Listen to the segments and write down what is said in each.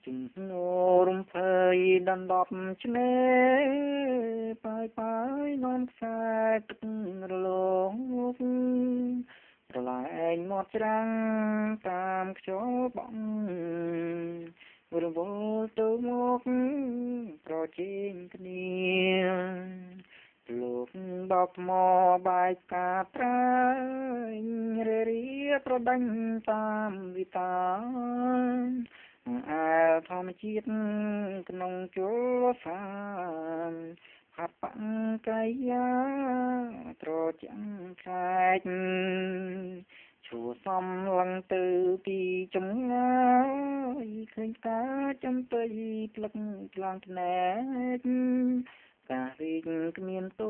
ជំនោរំភើយដណ្ដប់ឆ្នេរ ប៉ាយប៉ាយនាំខ្សែទឹករលង ប្រឡែងមាត់ច្រាំងតាមខ្យល់បក់ រវល់ទៅមកប្រជែងគ្នា លោកបោកថ្មបែកកាត្រែងររាប្រដេញតាមវិតា អែលធម្មជាតិក្នុងជលសាន ហបកាយាត្រចាំងខែកឈួសំឡឹងទៅពីចម្ងាយ ឃើញកាចំបៃផ្លឹកឆ្លងភ្នែក ការីកគ្មានត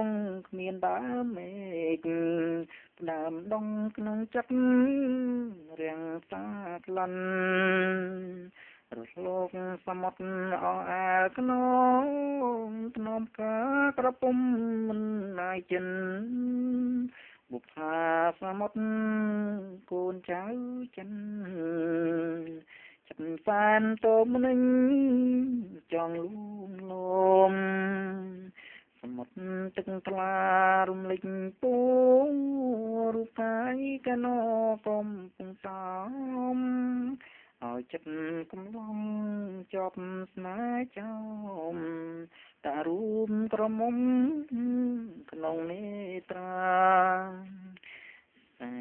ងគ្មានដើមមេឃ ដើមដងក្នុងចិត្តរាំងសាក្លិន រស់លោកសមុទ្រអអែលខ្នង ធ្នមកាក្រពុំមិនណាយចិន បុផាសមុទ្រកូនចៅចិន ចិត្តសែនតមនឹងចង់លួងលោម សមុទ្រទឹកថ្លារំលេចពូ រូបកាយកណោកំពុងតោម ឲ្យចិត្តកំឡំជាប់ស្នេហ៍ចោម តារួមក្រមុំក្នុងនេត្រា តែ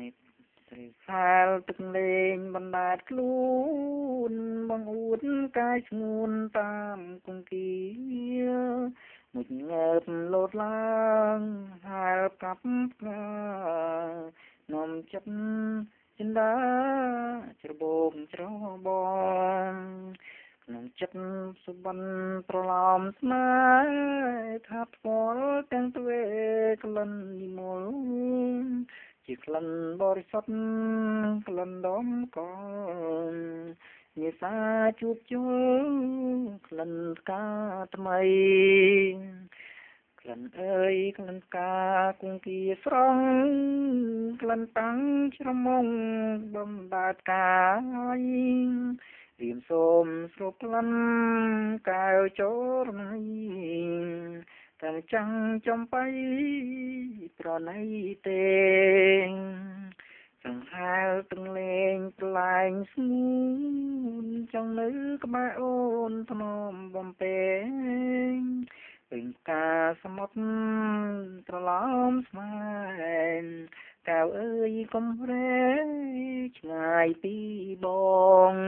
ស្រីខែលទឹកលេងបណ្ដែតខ្លួន បងអួតកាយស្ងួនតាមគង្គី មុជងើបលោតឡើងហែលកាប់ផ្កា នាំចិត្តចិន្តាច្របូកច្របង ក្នុងចិត្តសុបិនប្រឡំស្នេហ៍ ថាផ្គាល់ទាំងទ្វេក្លិននិមល ជាក្លិនបរិសុទ្ធក្លិនដំកល ញាសាជួបជុលក្លិនផ្កាថ្មី ក្លិនអើយក្លិនផ្កាគង្គីស្រង់ ក្លិនតាំងច្រមុងបំដាតកាយ រៀមសូមស្រូបក្លិនកែវចូលរណី តែចាំងចំបៃប្រណីទេ ចង្ហែលទាំងលេងប្លែងស្ងួន ចង់នៅក្បែរអូនធ្នមបំពេង ពេញផ្កាសមុទ្រត្រឡោមស្មែន កែវអើយកំរែឆ្ងាយពីបង។